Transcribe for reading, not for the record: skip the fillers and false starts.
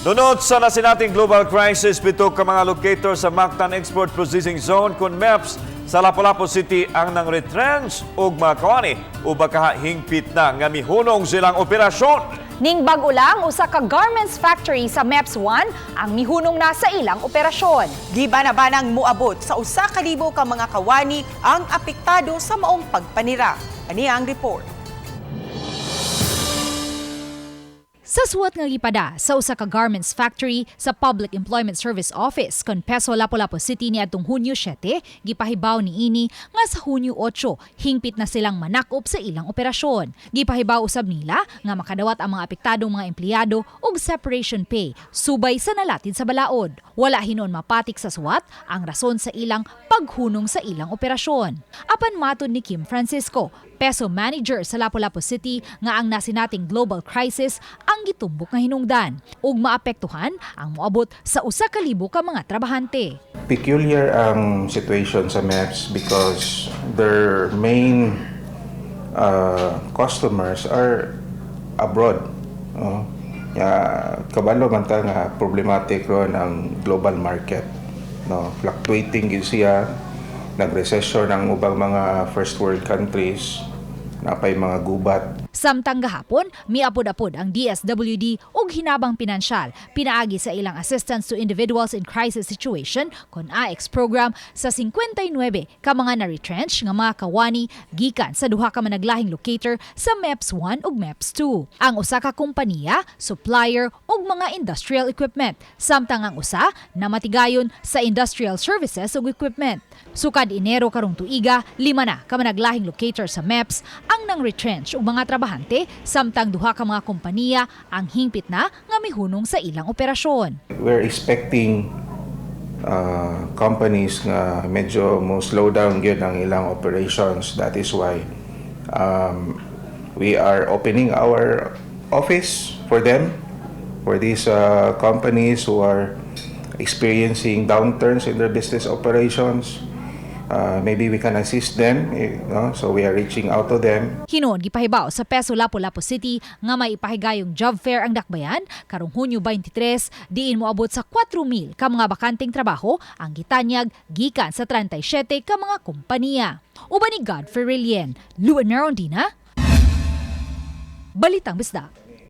Dunot sa nasinating global crisis, 7 ka mga locator sa Mactan Export Processing Zone kon MEPS sa Lapu-Lapu City ang nang retrench og mga kawani o baka hingpit na nga mihunong silang operasyon. Ning bag-o lang, usa ka garments factory sa MEPS 1 ang mihunong na sa ilang operasyon. Gibana-banang muabot sa 1,000 ka mga kawani ang apektado sa maong pagpanira. Ani ang report. Sa suwat nga gipada sa usa ka garments factory sa Public Employment Service Office kon Peso, Lapu-Lapu City niadtong Hunyo 7, gipahibaw niini nga sa Hunyo 8 hingpit na silang manakop sa ilang operasyon. Gipahibaw usab nila nga makadawat ang mga apektadong mga empleyado og separation pay subay sa nalatid sa balaod. Wala hinuon mapatik sa suwat ang rason sa ilang paghunong sa ilang operasyon. Apan matod ni Kim Francisco, PESO manager sa Lapu-Lapu City, nga ang nasinating global crisis ang gitumbok nga hinungdan ug maapektuhan ang moabot sa 1,000 ka mga trabahante. Peculiar ang situation sa MEPS because their main customers are abroad. No? Ya, kabalo man ta nga problematic ron ang global market. No, fluctuating gyud siya. Nag-recession ang ubang mga first world countries. Napay mga gubat. Samtang gahapon, miapod-apod ang DSWD og hinabang pinansyal pinaagi sa ilang Assistance to Individuals in Crisis Situation kon AICS program sa 59 ka mga na-retrench nga mga kawani gikan sa duha ka managlahing locator sa MEPS 1 ug MEPS 2. Ang usa ka kompanya, supplier og mga industrial equipment, samtang ang usa namatigayon sa industrial services ug equipment. Sukad Enero karong tuiga, 5 na ka managlahing locator sa MEPS ang nang retrench og mga trabahante, samtang duha ka mga kompanya ang hingpit na nga mihunong sa ilang operasyon. We're expecting companies nga medyo mo slow down gyud ang ilang operations. That is why we are opening our office for them, for these companies who are experiencing downturns in their business operations. Maybe we can assist them, eh, no? So we are reaching out to them. Hinuon gipahibaw sa PESO Lapu-Lapu City nga may ipahigayong job fair ang dakbayan karong Hunyo 23, diin moabot sa 4,000 ka mga bakanteng trabaho ang gitanyag gikan sa 37 ka mga kompanya. Uban ni Godfrey Relien, Luan Merondina, Balitang Bisdak.